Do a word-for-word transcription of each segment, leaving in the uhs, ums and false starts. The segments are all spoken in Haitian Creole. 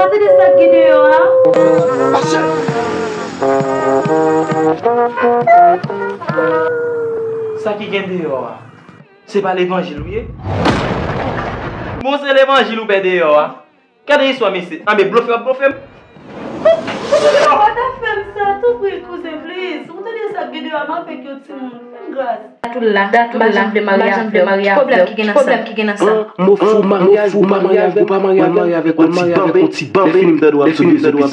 Tande sa k gen deyò a? Pastè! Sa ki gen deyò a? Se pa levanjil ou ye? Bon, se levanjil ou bay deyò a? Gade istwa mesye. Anben blofe w ap blofe m. Ou pa ta fè m sa, tanpri, kouzen, please. Ou tande sa k gen deyò a, m avèk yon timoun. Fè m gras. Dat ou la, dat ou la, m pa janm vle marye avè w. Ki pwoblèm ki gen nan sa? Ki pwoblèm ki gen nan sa? An, mo fou maryaj, ou pa marye avè m, ou pa marye avè m, ou pa marye avè m, ou marye avèk yon ti banben. Lè fini m tande w ap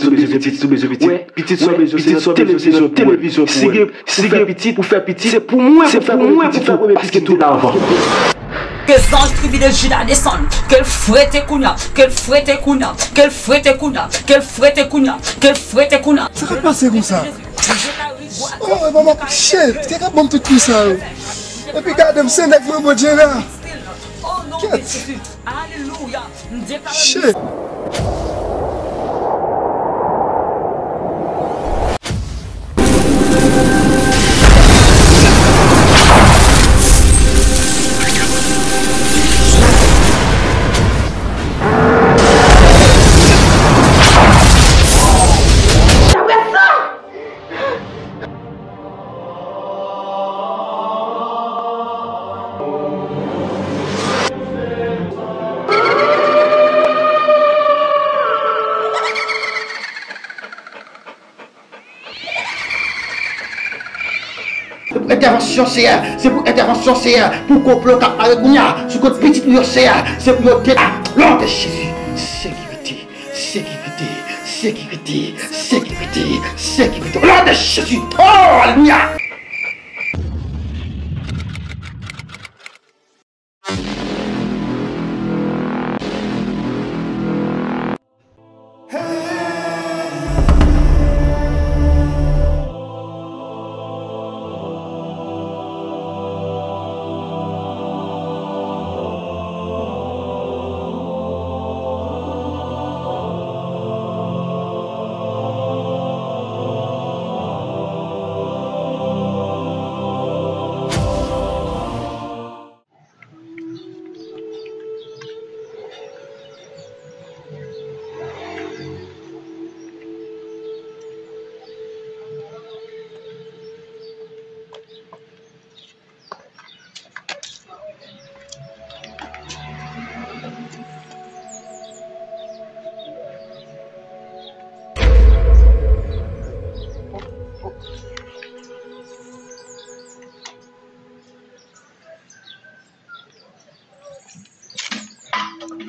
sou bezwen pitit, sou bezwen pitit, sou bezwen pitit. Wè, pitit sa w bezwen, se nan televizyon, televizyon pou wè. Si gen Si gen pou fè pitit, pou fè pitit, se pou mwen pou fè premye pitit ou, paske tout avan. Ke zanj tribi de Jida desann, ke l frete kounya, ke l frete kounya, ke l frete kounya, ke l frete kounya, ke l frete kounya. Sa k ap pase konsa? Oh, mama, shit, te ka ban m tout kou sa yo. Epi gade m, se nèg mwen, Bondye la. Kèt. Shit. Se pou entèvansyon Seyè, se pou entèvansyon Seyè, pou konplo k ap pare kounya sou kont pitit ou yo Seyè, se pou yo detwi. Non de Jezi, sekirite. Sekirite, sekirite, sekirite, sekirite. O non de Jezi. Oh, alelouya.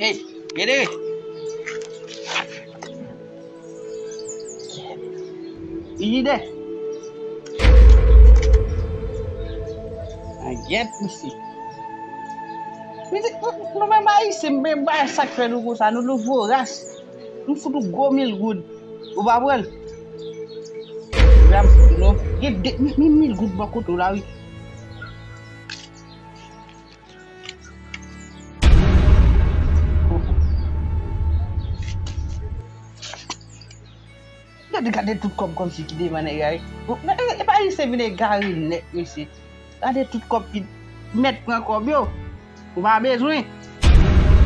Ey, Gede! Ijide! An gyèt misye. Misye, nou menm Ayisyen, men bagay sa k fè nou konsa, nou, nou voras. M fout ou gwo mil goud. Ou pa pran l? Jan m fout ou non. Gen de, mi, mi, mil goud bò kote w la, wi. Gade, gade tout kòb kòmsi ki devan nèg la, wi. Bon, men, e, e pa Ayisyen vin egare nèt, mesye. Gade tout kòb ki mèt pran kòb yo. Ou pa bezwen.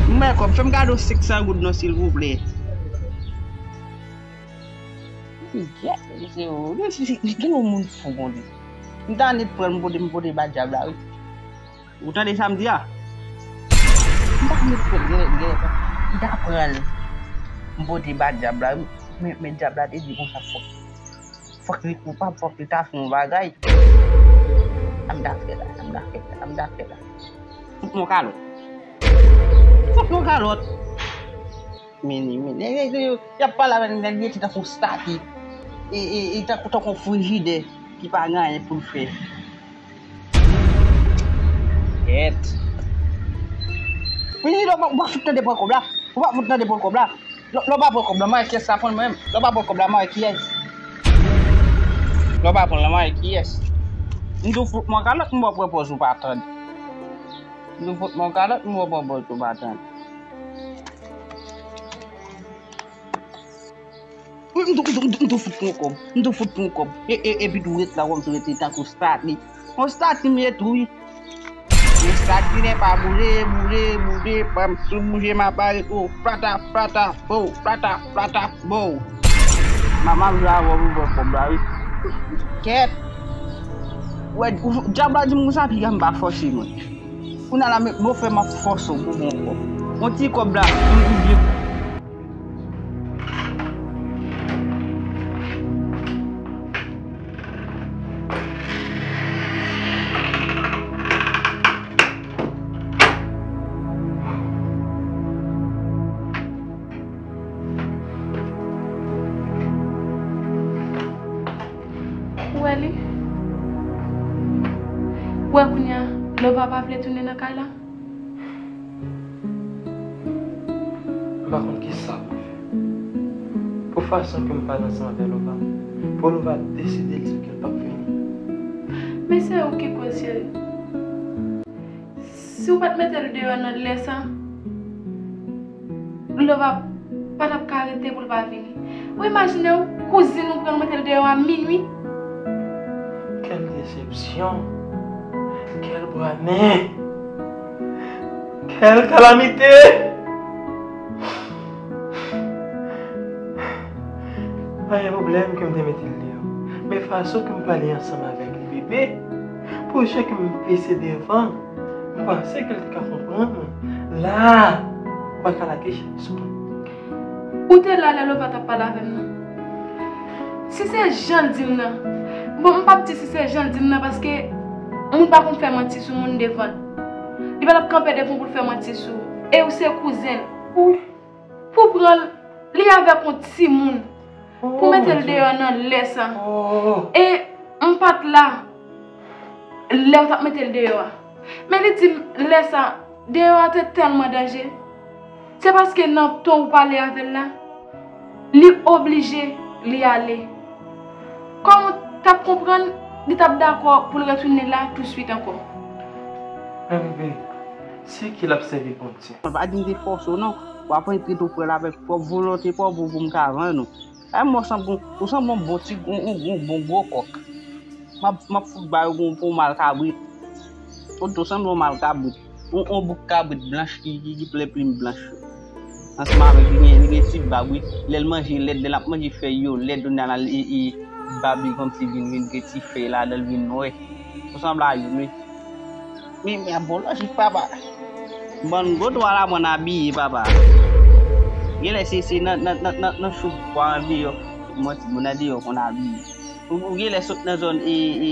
M bay kòb, fè m gade w senk san goud non, silvouplè. Li gèt, li se, li, li, li gen yon moun fou konn li. M ta annik pran l, m pote, m pote ba dyab la, wi. Ou tande sa m di a? M ta annik pran l, gen, gen, m ta pran l. M pote ba dyab la, wi. Men, men dyab la te di konsa, fòk, fòk li koupab, fòk li ta fè yon bagay. Sa m ta fè la, sa m ta fè la, sa m ta fè la. Fout mwen kalòt. Fout mwen kalòt. Men, men, men, y ap pale avè nèg, nèg rete tankou stati. E, e, e tankou, tankou frijidè ki pa gen anyen pou l fè. Kèt. Men, ou pa, ou pa fout tande pran kòb la. Ou pa fout tande pran kòb la. Lè, lè w pa pran kòb la, m a wè kiyès k ap pran l mwen menm. Lè w pa pran kòb la, m a wè kiyès. Lè w pa pran l, m a wè kiyès. M di w fout mwen kalòt, m ba w pran pòz ou pa tande. M tou fout mwen kalòt, m wè bon bòl tou pa tann. Wi, m tou, m tou, m tou, m tou fout pran kòb. M tou fout pran kòb. E, e, epi tou ret la, wè m tou rete tankou stati. On stati m ye tou, wi. Eskalkinè pa boule, boule, boule, pa m sou bouje, m ap bare tou. Plata, plata, bo, plata, plata, bo. Manman m jwe avè w pou pran kòb la, wi. Kèt. Wè, ou, dyab la di m konsa, piga m pa fòse mwen. Kounye a la, men, bon, fè m ap fòse w pou pran kòb. Yon ti kòb la, m, m, m, Ou wè li? Ou wè kounye a, Lova pa vle tounen nan kay la? M pa konn kisa pou m fè. Pou fason ke m pale ansanm avè Lova, pou Lova deside l di ke l p ap vini. Men se ou ki koz, cheri. Si w pa t mete l deyò nan lè sa, Lova pa t ap ka rete pou l pa vini. Ou imajine w, kouzin ou pran l mete l deyò a minui. Quelle déception! Quel bras men! Quelle calamité! Pa gen pwoblèm ke m te mete l deyò. Men fason ke m pale ansanm avèk li, bebe, pou jan ke m pese devan l, m panse ke l te ka konprann mwen. La, ou pa ka lage chay sou mwen. Ou te la lè Lova t ap pale avè m nan. Si se jan l di m nan, bon, m p ap di si se jan l di m nan, paske moun pa konn fè manti sou moun devan l. Li pa t ap kanpe devan w pou l fè manti sou ou. E ou se kouzen l. Wi. Pou pran l, li avèk yon timoun, pou mete l deyò nan lè sa. E m pa t la lè w t ap mete l deyò a. Men li di m lè sa, deyò a te tèlman danje. Se paske nan ton ou pale avè l la, li oblije, li ale. Kòm ou t ap konprann, li t ap dakò pou l retounen la touswit ankò. Men bebe, se ki l ap sèvi Bondye? Mwen pa di m te fòse w non. W ap antre tou pran l avèk pwòp volonte pa w pou, pou m ka vann ou. Ay, mwen sanble, ou sanble yon bon ti, yon, yon, yon bon gwo kòk. M ap, m ap fout ba yo pou, pou yon mal kabrit. Ou tou sanble yon mal kabrit. Yon, yon bouk kabrit blanch ki, ki, ki plen plim blanch yo. Ansanm avèk li gen, li gen ti bab, wi. Lè l manje lèt, lè l ap manje fèy yo, lèt, kounye a la, e, e, bab li kòmsi vin, vin gen ti fèy ladan l, vin nwè. Ou sanble a youn, wi. Men, men, ap bon lojik, papa. Bann gwo twa la, mwen abiye, papa. Genlè se, se nan, nan, nan, nan, nan chou pwa an deyò. Mwen, timoun an deyò konn abiye. Ou, ou genlè sot nan zòn, e, e,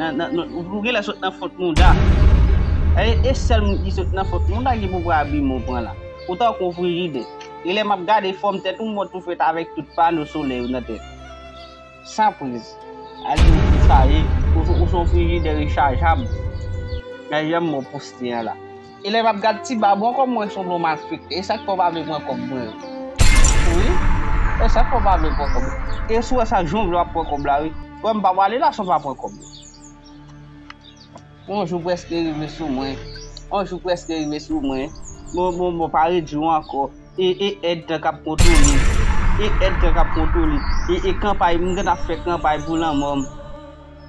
nan, nan, nan, ou genlè sot nan Fòt Mouda. E, e sèl moun ki sot nan Fòt Mouda ki pou pran abiman w pran la. Ou tankou yon frijidè. Genlè m ap gade fòm tèt ou, m wè tou fèt avèk tout pano solèy ou nan tèt. San priz. Al di w ki sa ye, ou, ou se yon frijidè rechajab. Gade jan m wè w poste an la. E lè m ap gad ti bab ou ankò, m wè w sanble yon malfektè. E sa k fè w pa vle pran kòb mwen yo? Wi. E sa k fè w pa vle pran kòb mwen? E si w wè sa, jan w vle w ap pran kòb la, wi. Wè m pa prale la san w pa pran kòb mwen. Yon jou prèske rive sou mwen. Yon jou prèske rive sou mwen. Bon, bon, bon, pa redi w ankò. E, e èdtan k ap kontwole. E èdtan k ap kontwole. E, e kanpay, m gentan ap fè kanpay pou lanmò m.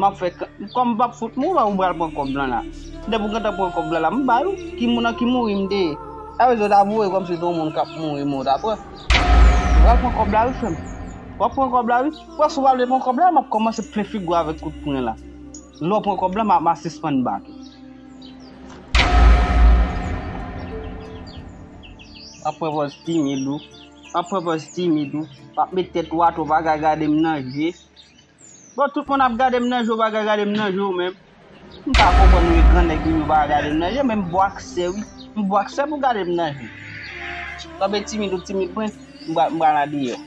M ap fè kan-, kòm m p ap fout mouri, ou pral pran kòb lan la. Depi w gentan pran kòb lan la, m bay ou. Ki moun nan ki mouri m te ye? Sa vle di w ta voye kòmsi se yon moun k ap mouri, men w ta pran. Ou pral pran kòb la wi, frè m. W ap pran kòb la wi. Wè, si w pa vle pran kòb la, m ap kòmanse plen figi w avèk kout pwen la. Lè w pran kòb la, m a, m a sispann ba tou. M ap pran pòz timid ou. M ap pran pòz timid ou. M ap met tèt ou atò, pa ka gade m nan je. Bon, tout moun ap gade m nan je, ou pa ka gade m nan je ou menm. M pa konprann ou e grannèg ou, ou pa ka gade m nan je, men m bwaksè wi. M bwaksè pou gade m nan je. Kanpe timid ou timid mwen, m pral, m pral andeyò.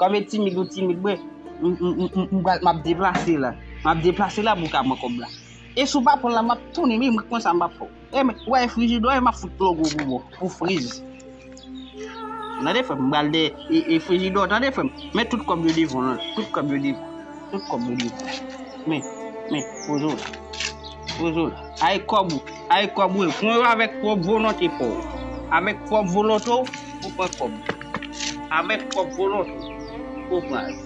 Kòm e timid ou timid mwen, m, m, m, m, m pral, m ap deplase la. M ap deplase la pou w ka pran kòb la. E si w pa pran l la, m ap tounen, men mwen konsa m ap fè w. E men, w wè frijidò, e m ap fout ploge w pou bò, pou friz. Tande frè m, m pral dèyè e, e frijidò, tande frè m. Men tout kòb yo devan w, tout kòb yo devan w, tout kòb yo devan w. Men, men, poze w la. Poze w la. Ay kòb ou, ay kòb ou, pran yo avèk pwòp volonte pa w. Avèk pwòp volonte w, ou pran kòb. Avèk pwòp volonte w, ou pran yo.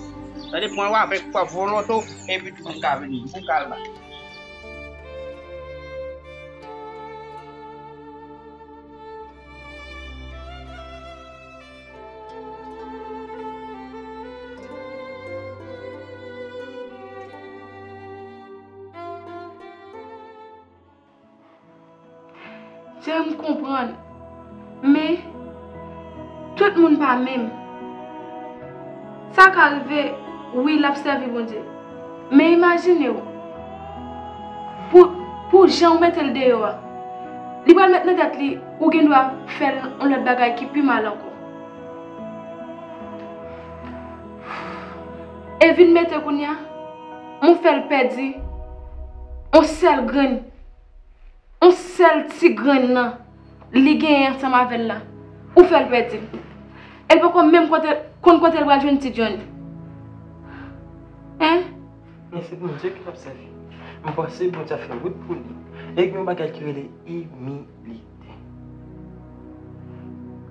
Tande, pran yo avèk pwòp volonte w, epi tou m ka vini, m ka al ba. Dè m konprann. Men, tout moun pa menm. Sa ka rive, wi, l ap sèvi Bondye. Men imajine w, pou, pou jan w mete l deyò a, li pral met nan tèt li, ou gen dwa fè l yon lòt bagay ki pi mal ankò. E vin mete kounye a, ou fè l pèdi yon sèl grenn, yon sèl ti grenn nan li genyen ansanm avè l la, ou fè l pèdi l. E l poko menm kote, konn kote l pral jwenn ti John. Hein? Men se Bondye ki l ap sèvi. M panse Bondye ap fè wout pou li. E gen yon bagay ki rele imilite.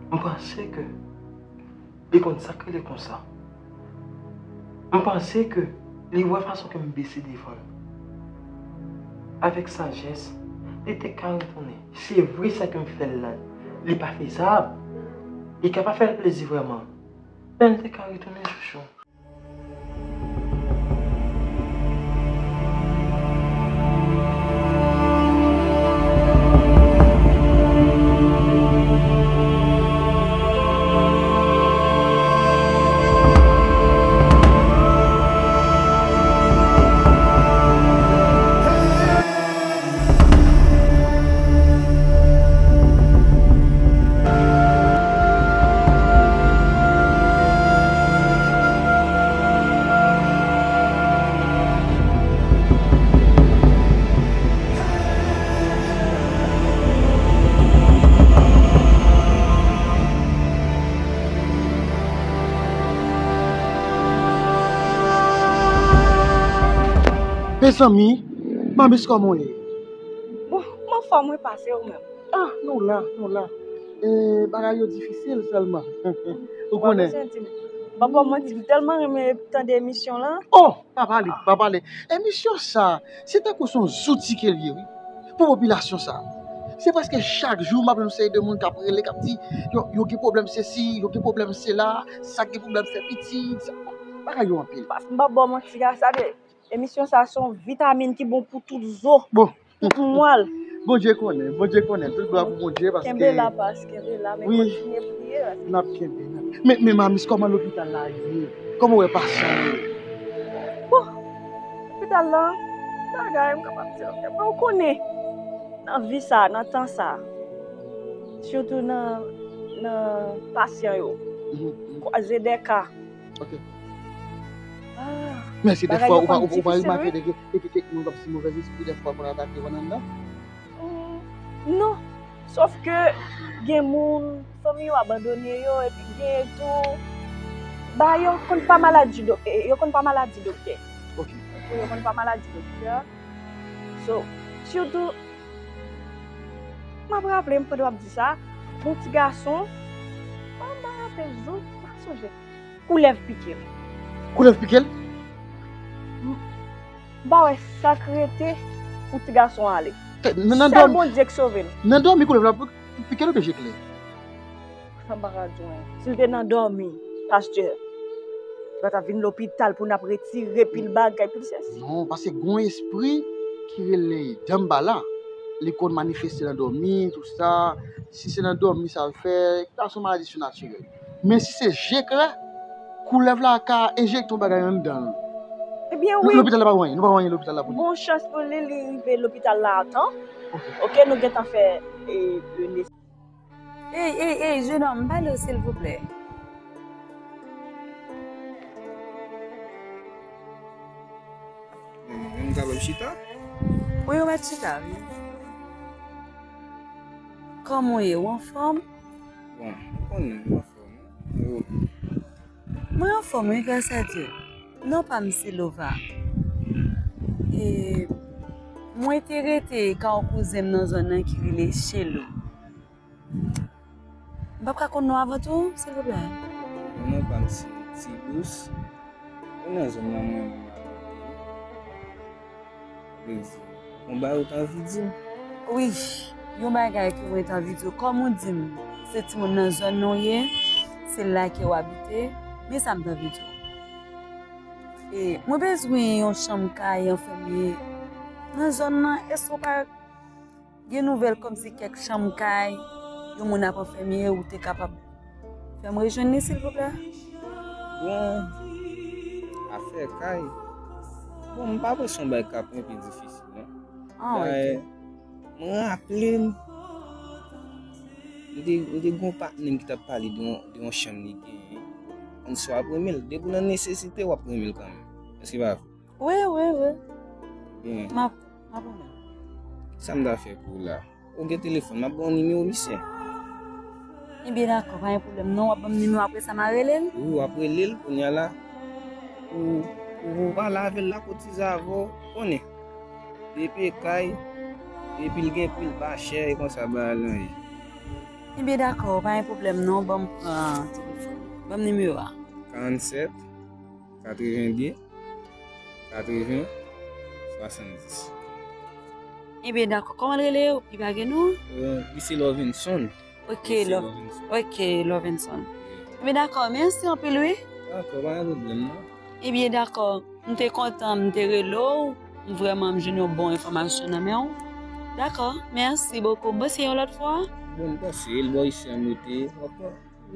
M panse ke li konn sa k rele konsa. M panse ke li wè fason ke m bese devan l. Avèk sajès, li te ka retounen. Se vre sa ke m fè l la, li pa fezab. Li ka pa fè l plezi vrèman. Men li te ka retounen, chouchou. Mezanmi, Mamis, kòman w ye? Bon, m anfòm, wi, pase ou menm. Ah, nou la, nou la. E, bagay yo difisil sèlman. Ou konnen. Papa, mwen di, m tèlman renmen tande emisyon lan. Oh, pa pale, pa pale. Emisyon sa, se tankou se yon zouti ke l ye, wi. Pou popilasyon sa. Se prèske chak jou, m ap jwenn seri de moun k ap rele, k ap di, yo, yo gen pwoblèm sesi, yo gen pwoblèm sela, sa gen pwoblèm fè pitit, sa, bagay yo anpil. Pas, m p ap ba w manti, sa de, emisyon sa se yon vitamin ki bon pou tout zo, bon, tout mwal. Bondye konnen, Bondye konnen, tout glwa pou Bondye, paske kenbe la, pas, kenbe la, men wi, kontinye priye, pas. N ap kenbe, n ap, men, men Mamis, kòman lopital la ye? Kòman w wè pasyan yo? Bon, lopital la, bagay, m kapab di, ok, men w konnen, nan vi sa, nan tan sa, sitou nan, nan pasyan yo, mhm, mhm, kwaze de ka. Ok. Ah, mèsi, dèfwa ou pa, ou pa remake de gen, de gen kèk moun k ap si movèz espri, dèfwa konn atake w anndan? Mm, non. Sof ke gen moun, fanmi yo abandone yo, epi gen tou, ba yo konn pa maladi dok-, eh, yo konn pa maladi doktè. Ok. Yo konn pa maladi doktè. So, sitou, m ap raple m pandan w ap di sa, yon ti gason, m pa raple jou, m pa sonje. Koulèv pike l. Koulèv pike l? M pa wè sa k rete pou ti gason an ale. Sèl Bondye k sove l. Nan dòmi koulèv la pike l oubyen je klè? Sa m pa ka di w. Si l te nan dòmi, pastè, li pa t ap vin lopital pou n ap retire pil bagay, pil sesi. Non, paske gen yon espri ki rele Danbala. Li konn manifeste nan dòmi, tou sa. Si se nan dòmi sa l fè, sa se yon maladi sinatirèl. Men si se je klè, koulèv la ka enjekte yon bagay anndan l. Ebyen, wi. Lopital la pa wè anyen, nou pa wè anyen lopital la pou li. Bon chans pou li, li rive lopital la a tan. Ok. Ok, nou gentan fè, e, le nese- Ey, ey, ey, jenòm, pale w, silvouplè. Bon, nou kapab chita? Wi, ou mèt chita, wi. Kòman w ye? Ou anfòm? Bon, ou konnen, m anfòm, wi. Mwen anfòm, wi, gras a Dye. Non pa m se Lova. E, mwen te rete ka yon kouzen m nan zòn nan ki rele Chelo. M p ap ka konn non avan tou, silvouplè? Non pa m se Ti Dous. Ou nan zòn nan mwen menm abite. Vle di, yon bagay ou t anvi di m? Wi, yon bagay ke mwen t anvi di w. Kòm ou di m, se timoun nan zòn nan w ye, se la ke w abite, men sa m t anvi di w. E, mwen bezwen yon chanm kay anfèmye nan zòn nan, èske w pa Gen nouvèl kòmsi kèk chanm kay yon moun ap anfèmye, ou te kapab fè m rejwenn li, silvouplè? Bon, afè kay, bon, m pa panse yon bagay k ap enpe difisil, non. Ah, dayè, ok. Mwen raple m, m te, m te gen yon patnè m ki t ap pale de yon, de yon chanm li genyen. Konn si w ap renmen l. Depi w nan nesesite, w ap renmen l kanmenm. Èske pa vre? Wi, wi, wi. Ebyen, m ap, m ap renmen l. Sa m ta fè pou w la? Ou gen telefòn, m ap ba w nimewo misye. Ebyen, dakò, pa gen pwoblèm non. W ap ban m nimewo, apre sa m a rele l? Wi, w ap rele l kounye a la. Ou, ou, ou pale avè l, l a kotize avè w, konnen. Depi e kay, epi l gen pri, l pa chè, e konsa bagay lan ye. Ebyen, dakò, pa gen pwoblèm non. Ban m pran telefòn. Ban m nimewo a. Karannsèt, katrevenndi, katreven, swasanndis. Ebyen, dakò. Kòman l rele? Li pa gen non? Euh, li se Lovenson. Ok, Li se Lo-, Lovenson. Ok, Lovenson. Ebyen, dakò. Mèsi anpil, wi. Dakò, pa gen pwoblèm, non. Ebyen, dakò. M te kontan, m te rele w. M vrèman, m jwenn yon bon enfòmasyon nan men w. Dakò. Mèsi bokou. Bon, se yon lòt fwa. Bon, m panse l bò isi an m rete. W ap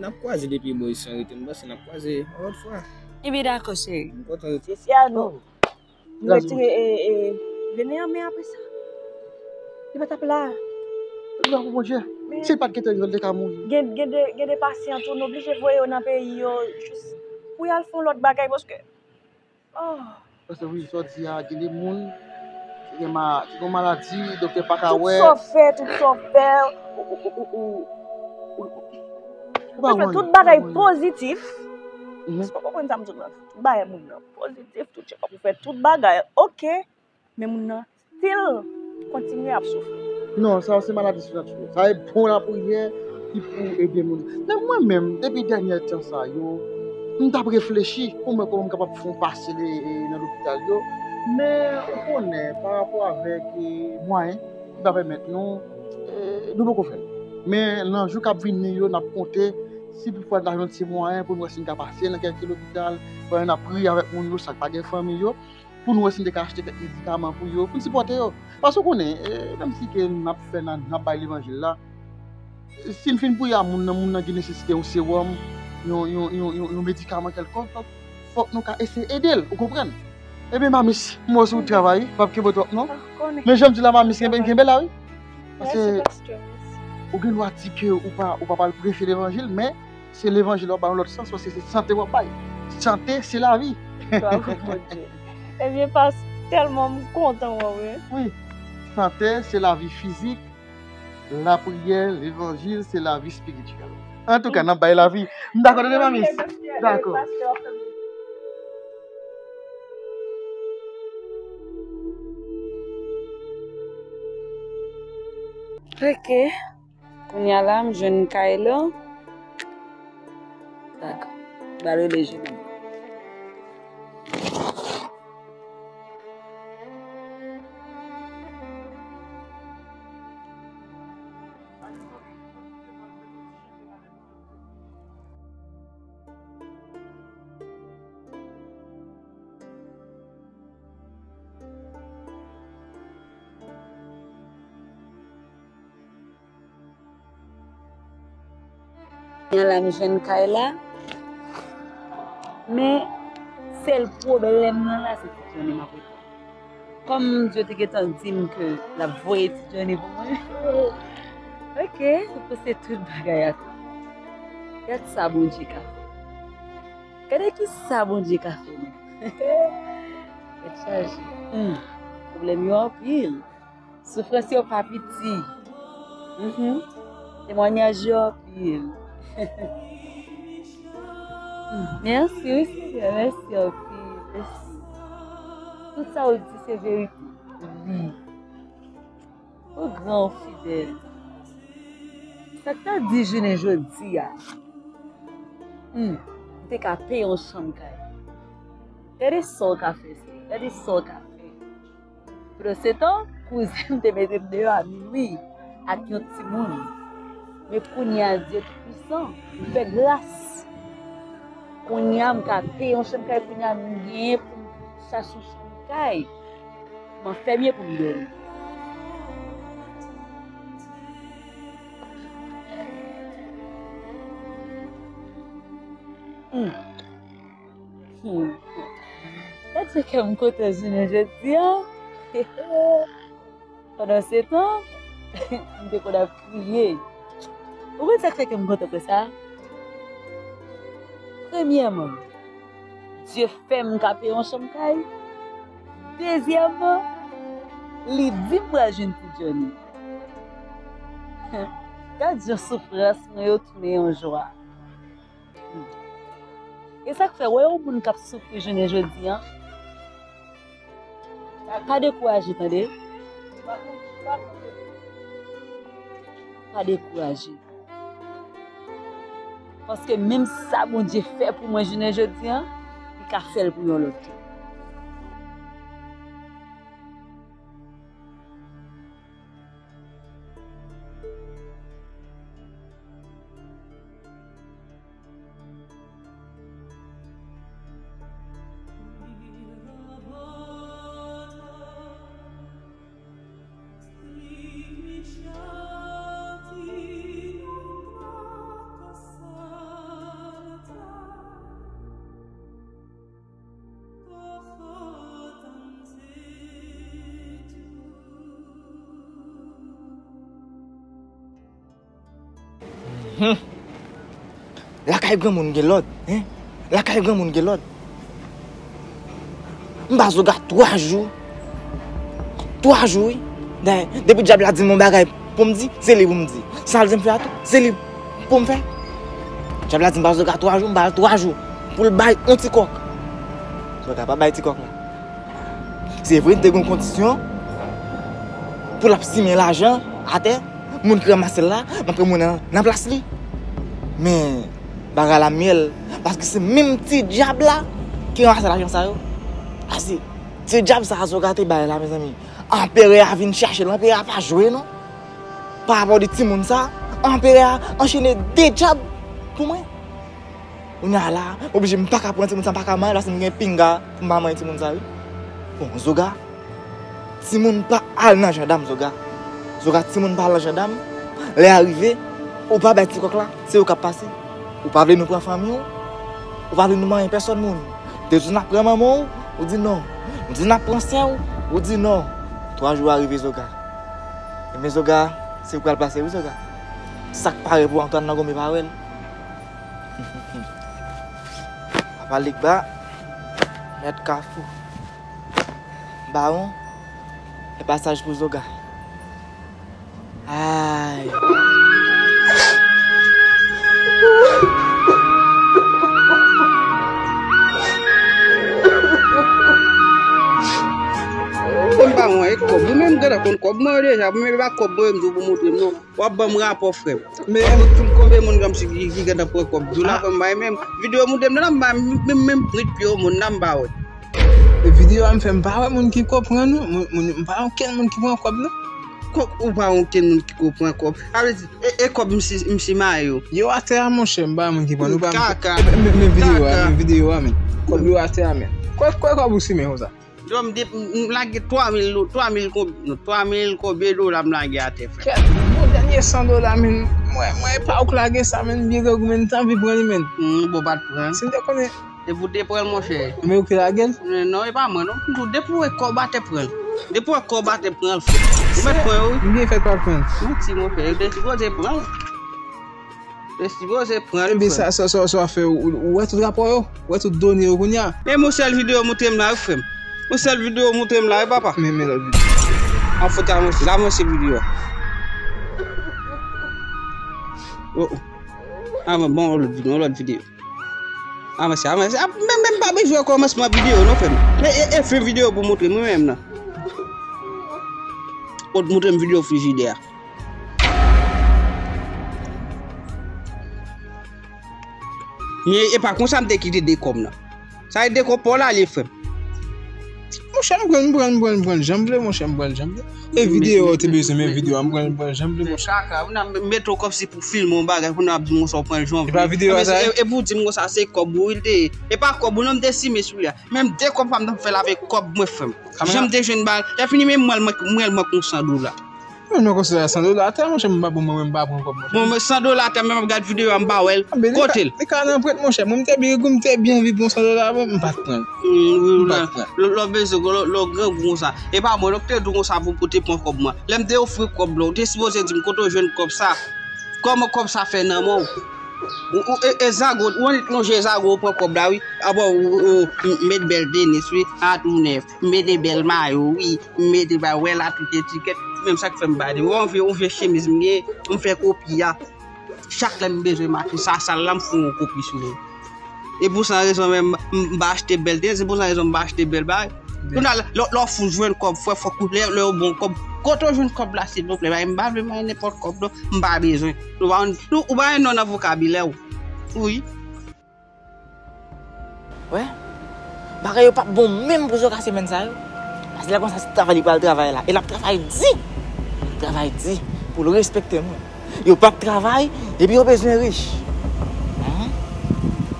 N ap kwaze depi bò isi an rete, m panse n ap kwaze yon lòt fwa. Ebyen, dakò, cheri. M kontan. Sisya nou. Nou retire, e, e, vene an, men apre sa, li pa t ap la. Glwa pou Bondye. Men si l pa t gentan rive, l te ka mouri. Gen, gen de, gen de pasyan tou, nou oblije voye yo nan peyi yo, jis pou y al fè yon lòt bagay, paske Oh. Paske wi, sa w di a, gen de moun ki gen ma-, ki gen maladi, doktè pa ka wè. Tout sa w fè, tout sa w fè, ou, ou, ou, ou, ou, ou, ou, ou fè tout bagay pozitif. Mhm. Ou konprann sa m di w la? Tout bagay moun nan pozitif, tout check-up ou fè, tout bagay, ok. Men moun nan still kontinye ap soufri. Non, sa yo se maladi sou natirèl. Sa e bon lapriyè ki pou ede moun. Men mwen menm, depi dènye tan sa yo, m t ap reflechi pou m wè kòman m kapab fè yon pase de, e, nan lopital yo. Men ou konnen, pa rapò avèk, e, mwayen ki va pèmèt nou, e, nou poko fè l. Men nan jou k ap vini yo, n ap konte si toutfwa n ta jwenn ti mwayen pou n wè si n ka pase nan kèlke lopital, pandan n ap priye avèk moun yo, sa k pa gen fanmi yo. Pou nou wè si n te ka achte kèk medikaman pou yo, pou n sipòte yo. Paske w konnen, e, menm si ke n ap fè nan, n ap bay levanjil la, si n fin priye a moun nan, moun nan gen nesesite yon sewòm, yon, yon, yon, yon, yon medikaman kèlkonk, donk, fòk nou ka eseye ede l, ou konprann? Ebyen, Mamis, m wè w sou wout travay, m p ap kenbe w twòp non. Men jan m di la, Mamis, kenbe, kenbe la, wi. Paske ou gen dwa di ke ou pa, ou pa pral preche levanjil, men se levanjil w ap bay yon lòt sans, paske se sante w ap bay. Sante, se lavi. Glwa pou Bondye. Ebyen, pas, tèlman m kontan wè w, wi. Wi. Sante, se lavi fizik, lapriyè, levanjil, se lavi espirityèl. Antouka, n ap bay lavi. M dakò, tande, Mamis? Dakò. Ok. Kounye a la, m jwenn kay la. Dakò. M pral rele Julie. Kounye a la, m jwenn kay la. Men, sèl pwoblèm nan la, se ti Johnny m ap rete. Kòm Dye te gentan di m ke l ap voye ti Johnny pou mwen. Ok, se pou se tout bagay a tou. Gad sa Bondye ka fè. Gade ki sa Bondye ka fè, men. Tèt chaje. Hmm. Pwoblèm yo anpil. Soufrans yo pa piti. Mhm. Temwanyaj yo anpil. Hmm. Mèsi, wi, Senyè. Mèsi anpil. Mèsi. Tout sa ou di se verite. Wi. Ou gran, ou fidèl. Sa k ta di jounen jodi a? Hmm, m te ka peye yon chanm kay. Gade sa w ka fè, Senyè. Gade sa w ka fè. Pandansetan, kouzen m te mete m deyò a minwi ak yon timoun. Men kounye a, Dye Toupisan, ou fè gras. Kounye a, m ka peye yon chanm kay, kounye a, m genyen pou m chache yon chanm kay. M anfèmye pou m dòmi. Hmm. Gad jan kè m kontan jounen jodi a. Pandan se tan, m te konn ap kriye. Ou konn sa k fè kè m kontan konsa? Premyèman, Dye fè m ka peye yon chanm kay. Dezyèmman, li di m pral jwenn ti Johnny. Gad jan soufrans mwen yo tounen yon jwa. E sa k fè, wè yon moun k ap soufri jounen jodi a, pa dekouraje, tande. Pa dekouraje. Paske menm sa Bondye fè pou mwen jounen jodi a, li ka fè l pou yon lòt tou. Hum. Lakay granmoun gen lòd, hein? Lakay granmoun gen lòd. M ba Zoga twa jou. Twa jou, wi. Dayè, depi dyab la di m yon bagay pou m di, se li pou m di. Sa l di m fè a tou, se li pou m fè. Dyab la di m ba Zoga twa jou, m ba l twa jou pou l bay yon ti kòk. Zoga pa bay ti kòk la. Se vre, n te gen yon kondisyon pou l ap simen lajan atè, moun ki ranmase l la, m ap pran moun nan, nan plas li. Men, bagay la myèl, paske se menm ti dyab la ki ranmase lajan sa yo. Paske ti dyab sa a Zoga te bay la, mezanmi. Anperè a vin chache l, anperè a pa jwe non. Pa rapò de timoun sa, anperè a anchene de dyab pou mwen. Kounye a la, m oblije, m pa ka pran timoun sa, m pa ka manyen l, paske m gen pinga pou m pa manyen timoun sa, wi. Bon, Zoga, timoun pa al nan jandam, Zoga. Zoga, timoun pa al nan jandam. Lè a rive, ou pa bay ti kòk la, se yo k ap pase. Ou pa vle nou pran fanmi w, ou pa vle nou manyen pèsòn moun. De jou n ap pran manman w, ou di non. Nou di n ap pran sè w, ou di non. Twa jou a rive, Zoga. Ebyen, Zoga, se ou k pral pase, wi, Zoga. Sa k pare pou Antwàn nan gome pa wè l. Papa Ligba, mèt Kafou, Bawon, fè pasaj pou Zoga. Ay. Bon, m pa wè kòb. Ou menm gade konn kòb mwen yo deja. Mwen pa kòb mwen, m di w pou montre m non. W ap ban m rapò, frè m. Men konbyen moun ki, ki, ki gentan pran kòb di w la, frè m, bay menm. Videyo montre m nan, m ba menm, menm prit pye w moun nan, m pa wè. E videyo a m fè, m pa wè moun ki konprann, non. Moun, moun, m pa wè okenn moun ki pran kòb, non. Kòb, ou pa wè okenn moun ki konprann kòb. Sa vle di, e, e kòb m si, m simaye yo. Yo atè a, monchè, m pa wè moun ki prann, ou pa wè. Kaka. Men, men, men videyo a, men videyo a, men. Kòb yo atè a, men. Kwè, kwè kòb ou simen konsa. Dòm de, m, m lage twa mil do, twa mil konbyen, non, twa mil konbyen dola m lage atè, frè. Kèt, bon, dènye san dola, men, mwen, mwen, e pa ou k lage sa, men, byen grangou, men, m t anvi pran li, men. Hmm, bon, pa t pran. Si m te konnen. Depi w te pran l, monchè. Men ou ki lage l? Non, e pa mwen, non. M di w, depi w wè kòb atè, pran l. Depi w wè kòb atè, pran l, frè. Ou mèt pran yo, wi. M byen fèt pa pran l. Manti, monchè. Yo te sipoze pran l. Yo sipoze pran l, frè. Ebyen, sa, sa, sa, sa w ap fè, ou, ou wè tout rapò yo? Ou wè tout done yo kounye a? Men yon sèl videyo montre m la, wi, frè m. Yon sèl videyo montre m la, wi, papa. Men, men lòt videyo. An fout avanse, l avanse videyo a. Oh, oh. Avan, bon, yon lòt videyo, yon lòt videyo. Avanse, avanse. A, men, men m pa bezwen kòmansman videyo, non, frè m. E, e, e fen videyo pou montre m, wi, menm nan. Ou t montre m videyo frijidè a. Men e pa konsa m te kite de kòb nan. Sa e de kòb pa w la, li, frè m. Monchè, m pran, m pran, m pran, m pran jan m vle, monchè, m pran jan m vle. E videyo ou te bezwen, men videyo a, m pran, m pran jan m vle, monchè. Kaka, ou nan mete yon kòb se pou filme yon bagay, pou nan ap di m konsa ou pran l jan w vle. E pa videyo a sa, e, e pou di m konsa se kòb ou, wi, l te ye. E pa kòb ou, non, m te simen sou li a. Menm de kòb pa m t ap fè l avèk kòb mwen, frè m. Janm te jwenn bal. Lè fini, men mwen, mwen, mwen, mwen konsan dou la. Mwen, mwen konsidere san dola atè, monchè, m pa bon, mwen, mwen m pa pran kòb, monchè. Bon, men san dola atè, menm ap gad videyo a, m pa wè l. Kote l? Li ka nan prèt, monchè. Mwen, m te byen gou, m te byen viv, yon san dola, bon, m pa t pran l. M pa t pran l. Lè w bezwen, lè w grangou konsa. E pa mwen, lè w te di w konsa pou, pou te pran kòb mwen. Lè m te ofri kòb la, ou te sipoze di m kote w jwenn kòb sa. Kòman kòb sa fè nan men w? Ou, ou, e, e zago, ou annik lonje zago, ou pran kòb la, wi. Apre, ou, ou, ou, m met bèl tenis, wi, a tou nèf. M mete bèl mayo, wi. M mete bay, wè la, tout etikèt. Menm sa k fè m bay de. Ou wè yon vye, yon vye chemiz m gen, m fè kopi a. Chak lè m bezwen mache, sa sal la, m fè yon kopi sou li. E pou sa rezon menm, m, m pa achte bèl tenis, se pou sa rezon m pa achte bèl bagay. Kounye a, lè, lè w fout jwenn kòb, frè, fòk ou lè, lè w bon kòb. Kote w jwenn kòb la, silvouplè? Bay, m pa vle bay nenpòt kòb, non. M pa bezwen. Ou pa, ou, ou pa gen non nan vokabilè w. Wi. Wè, bagay yo p ap bon menm pou Zoga semèn sa yo. Paske l ap konsa se travay li pral travay la. E l ap travay di. Travay di pou l respekte moun. Yo p ap travay, epi yo bezwen rich. Hen?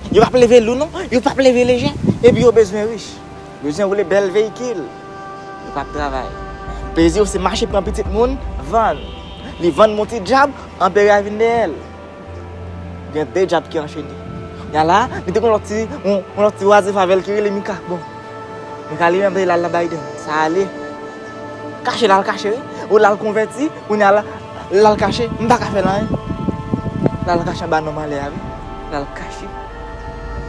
Yo p ap leve lou non, yo p ap leve lejè, epi yo bezwen rich. Bezwen woule bèl veyikil. Yo p ap travay. Plezi yo se mache pran pitit moun, vann. Li vann yon ti djab, anperè a vin dèyè l. Gen de djab ki anchene. Kounye a la, li te gen yon lòt ti, yon, yon lòt ti wazif avè l ki rele Mika. Bon, Mika li menm, li l al nan Biden. Sa ale. Kache l al kache, wi. Ou l al konvèti, kounye a la, l al kache. M pa ka fè l anyen. L al kache anba non malè a, wi. L al kache.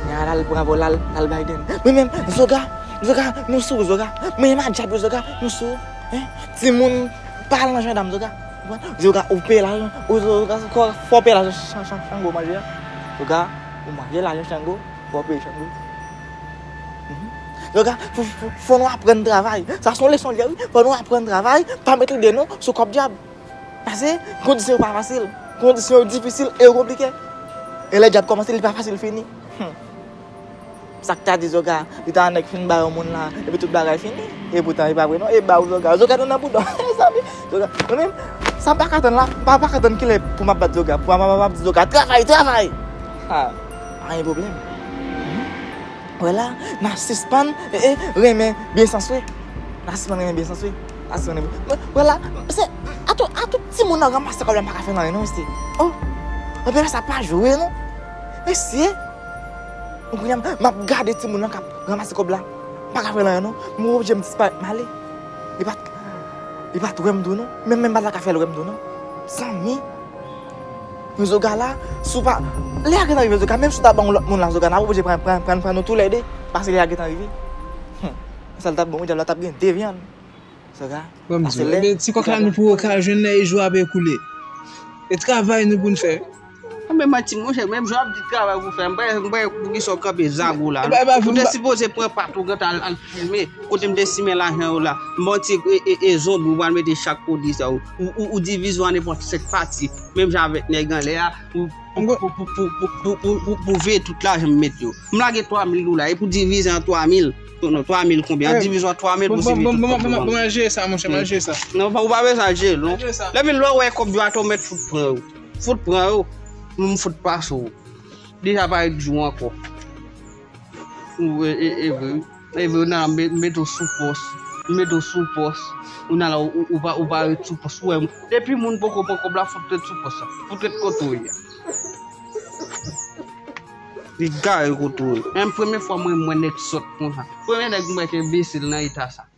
Kounye a la, l pran avè w, l al, l al Biden. Mwen menm, Zoga, Zoga, nou sou, Zoga. Mwen menm a djab yo, Zoga, nou sou. Hen? Timoun, pa al nan jandam, Zoga. Zoga, ou peye lajan, ou Zoga, fò peye lajan chan, chan, chango manje a. Zoga, ou manje lajan chango, fò peye chango. Mhm. Zoga, fò, fò, fò nou aprann travay. Sa se yon leson li ye, wi. Fò nou aprann travay, pa met lide nou sou kòb djab. Paske kondisyon yo pa fasil. Kondisyon yo difisil e yo konplike. E lè djab kòmanse, li pa fasil fini. Hmm. Sa k ta di Zoga, li ta nèk fin ba yon moun la, epi tout bagay fini. E poutan, e pa vre non, e ba w Zoga. Zoga nan nan bouda w, mezanmi. Zoga, mwen menm, sa m pa ka tann la, m pa, pa ka tann kilè pou m ap bat Zoga, pou m ap, ap, ap di Zoga, travay, travay! Ha, pa gen pwoblèm. Wè la, n a sispann, e, e, renmen byen sanswe. N a sispann renmen byen sanswe. N a sispann renmen. Wè la, se, a tout, a tout timoun nan ranmase kòb la, m pa ka fè anyen non, mesye. Oh, anpil sa pa jwe non. Mesye, Kounye a, m ap gade timoun nan k ap ranmase kòb la. M pa ka fè l anyen non. M oblije m disparèt, m ale. Li pa t, li pa t wè m tou non. Menm, menm pa t la ka fè l wè m tou non. Zanmi. Zoga la, si w pa, lè a gentan rive Zoga, menm si w ta ban yon lòt moun la Zoga, n ap oblije pran, pran, pran, pran nou toulède. Paske lè a gentan rive. Hum. Sa l t ap bon, wi, djab la t ap gen de vyann. Zoga, pase lè. Ebyen, ti kòk la nou poko ka jwenn lè e jou ap ekoule. E travay nou pou n fè. Anben manti, monchè, menm jan w ap di travay pou fè, m pa, m pa wè poukisa w kanpe zago la. Ou te sipoze pran pat ou gentan al, al simen, kote m te simen lajan yo la. M ba w ti e, e, e zonbi, ou pral mete chak pwodui sa yo. Ou, ou, ou divize yo an nenpòt senk pati, menm jan avèk nèg anlè a, ou, pou, pou veye tout lajan m mete yo. M lage twa mil dola, e pou divize an twa mil. Non, non, twa mil konbyen? An divizyon an twa mil pou simen tout kòb yo ban m. Bon, bon, bon, bon, bon, jere sa, monchè, mwen jere sa. Non, ou pa bezwen jere l non. Lè vin lè w wè kòb yo atò, w mèt fout pran yo. Fout pran yo, m fout pase w. Deja pa ret di w ankò. Ou, e, e, e vre, wi. E vre, nan, m mete w sou pòs. M mete w sou pòs. Ou nan la, ou, ou pa, ou pa ret sou pòs. Ou wè, depi moun poko pran kòb la, fout ret sou pòs la. Fout ret kote w ye a. Li gare kote w ye. Menm premye fwa mwen, mwen nèg sòt konsa. Premye nèg mwen ki enbesil nan eta sa.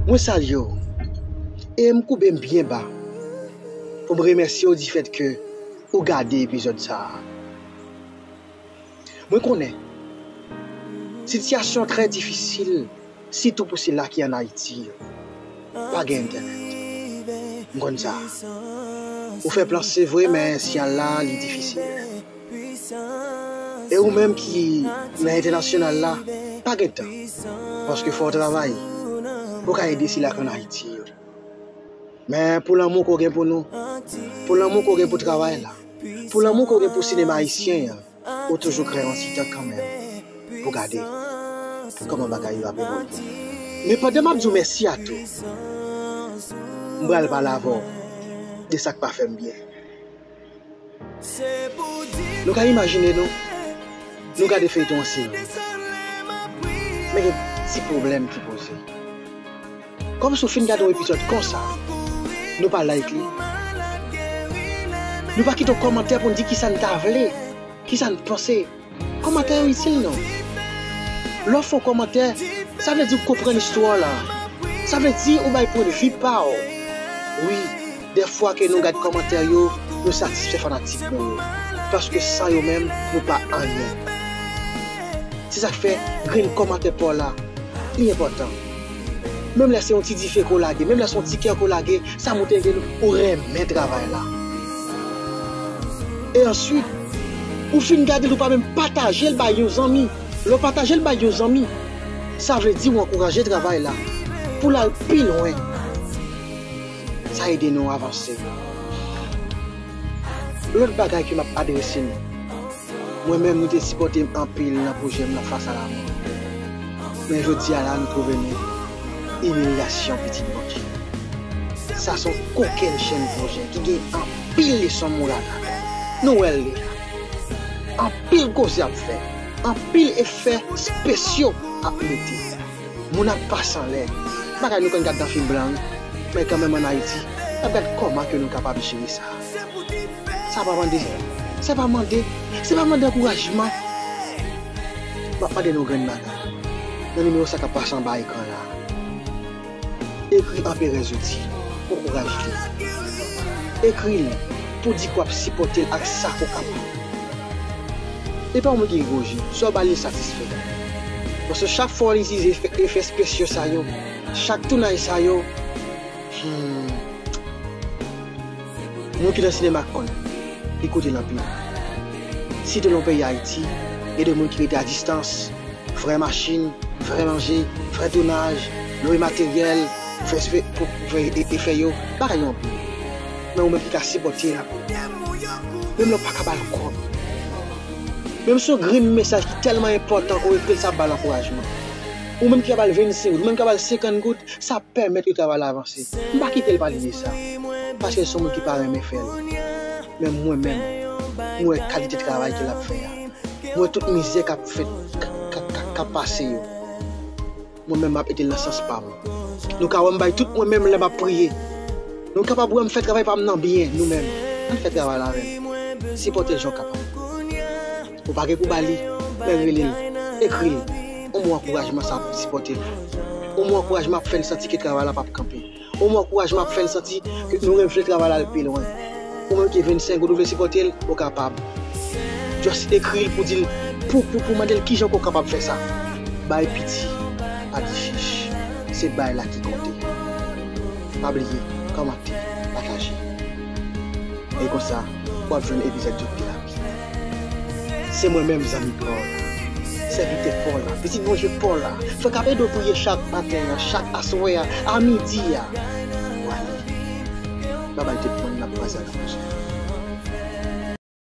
Mwen salye w e m koube m byen ba pou m remèsye w difèt ke ou gade epizòd sa a. Mwen konnen sitiyasyon trè difisil, sitou pou sila ki ann Ayiti yo. Pa gen entènèt. M konn sa. Ou fè plan, se vre, men siyal la, li difisil. E ou menm ki nan entènasyonal la, pa gen tan. Paske fò w travay pou w ka ede sila k ann Ayiti yo. Men pou lanmou ke w gen pou nou, pou lanmou ke w gen pou travay la, pou lanmou ke w gen pou sinema ayisyen an, ou toujou kreye yon ti tan kanmenm pou gade kòman bagay yo ap evolye. Men pandan m ap di w mèsi a tou, m pral pale avè w de sa k pa fè m byen. Nou ka imajine nou, nou gade feyton an seri, men gen ti pwoblèm ki poze. Kòmsi w fin gade yon epizòd konsa, nou pa like li. Nou pa kite yon kòmantè pou n di kisa n ta vle, kisa n panse. Kòmantè yo itil nou. Lè w fè yon kòmantè, sa vle di w konprann istwa w la. Sa vle di ou bay pwennvi pa w. Wi, dèfwa ke nou gad kòmantè yo, nou satisfè fanatik nou yo. Paske san yo menm, nou pa anyen. Se sa k fè grenn kòmantè pa w la li enpòtan. Menm lè se yon ti dife ke w lage, menm lè se yon ti kè ke w lage, sa montre ke ou renmen travay la. E answit, ou fin gade l, ou pa menm pataje l bay yon zanmi. Lè w pataje l bay yon zanmi, sa vle di ou ankouraje travay la pou l al pi lwen. Sa ede nou avanse. Lòt bagay ke m ap adrese nou, mwen menm, nou te sipòte m anpil nan pwojè m nan Face à la mort. Men jodi a la, nou twouve nou imilyasyon pitit Bondye. Sa se yon kokennchenn pwojè ki gen anpil leson moral ladan l. Nou wè l deja. Anpil koze ap fèt. Anpil efè espesyo ap mete. Moun ap pase anlè. Bagay nou konn gad nan fim blan, wi. Men kanmenm ann Ayiti, n ap gad kòman ke nou kapab jere sa. Sa pa mande, sa pa mande, se pa mande ankourajman. M ap mande nou yon grenn bagay. Nan nimewo sa k ap pase anba ekran la, ekri Anperè Zodi pou ankouraje li. Ekri l pou di ke w ap sipòte l ak sa ke w kapab. E pa yon moun ki gen gwo je, sa w ba l, li satisfè. Paske chak fwa w itilize efè, efè espesyo sa yo, chak tounaj sa yo, hmm, moun ki nan sinema konn, li koute l anpil. Sitou nan peyi Ayiti, gen de moun ki rete a distans, frè machin, frè manje, frè tounaj, lwe materyèl, fè, fè, pou, pou fè e, efè yo, bagay yo anpil. Men ou menm ki ka sipòte l, menm lè w pa ka ba l kòb, menm si yon grenn mesaj ki tèlman enpòtan ou ekri l, sa ap ba l ankourajman. Ou menm ki ka ba l vennsenk goud, ou menm ki ka ba l senkant goud, sa ap pèmèt ke travay la avanse. M pa kite l pale de sa, paske l se yon moun ki pa renmen fè l. Men mwen menm, mwen wè kalite travay ke l ap fè a. Mwen wè tout mizè k ap fèt, k, k, k, k ap pase yo. Mwen menm, m ap ede l nan sans pa m. Nou ka wè m bay tout mwen menm lè m ap priye. Nou kapab wè m fè travay pa m nan byen, nou menm. Ann fè travay la avè m. Sipòte l jan w kapab. Ou pa gen pou ba li, men rele l, ekri l. Yon mo ankourajman sa ap sipòte l. Yon mo ankourajman ap fè l santi ke travay la p ap kanpe. Yon mo ankourajman ap fè l santi ke nou renmen travay la al pi lwen. Ou menm ki vennsenk goud ou vle sipòte l, ou kapab. Just ekri l pou di l, pou, pou, pou mande l kijan ke w kapab fè sa. Bay piti, pa di chich. Se bay la ki konte. Pa bliye, kòmante, pataje. E konsa, w ap jwenn epizòd Doktè Happy. Se mwen menm, zanmi pa w la, sèvitè pa w la, pitit Bondye pa w la, frè k ap ede w priye chak maten an, chak aswè a, a midi a. W ale. Babay tout